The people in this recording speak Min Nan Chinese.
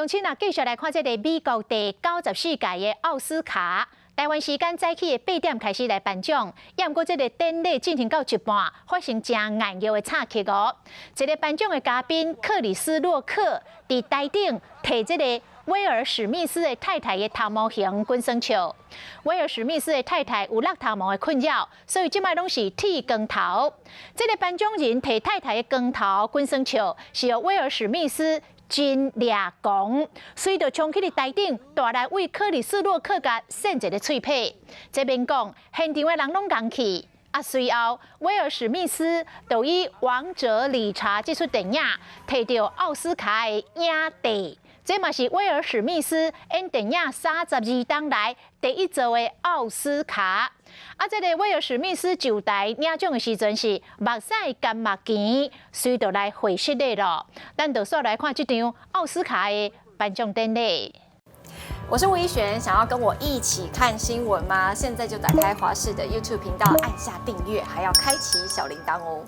鄉親啊，繼續來看這个美國第94屆的奧斯卡。台灣時間早起的8點開始來頒獎，也毋過這个典禮進行到一半，發生誠硬熱的插曲哦。一个頒獎的嘉賓克里斯洛克佇台頂提這个威爾史密斯的太太的頭毛型滾耍笑。威爾史密斯的太太有落頭毛的困擾，所以這擺攏是剃光頭。這个頒獎人提太太的光頭滾耍笑，是予威爾史密斯真掠狂，所以就衝去佇台頂，大力為克里斯洛克共扇一个喙䫌。這免講，現場的人攏戇去。啊，隨後威爾史密斯就以《王者理查》這齣電影提著奧斯卡的影帝，這嘛是威爾史密斯演電影32冬來第一座的奧斯卡。啊，這个威爾史密斯上台領獎的時陣是目屎乾目墘，隨就來會失禮囉。咱就煞來看這場奧斯卡的頒獎典禮。我是吳怡璇，想要跟我一起看新聞嗎？現在就打開華視的 YouTube 頻道，按下訂閱，還要開啟小鈴鐺哦。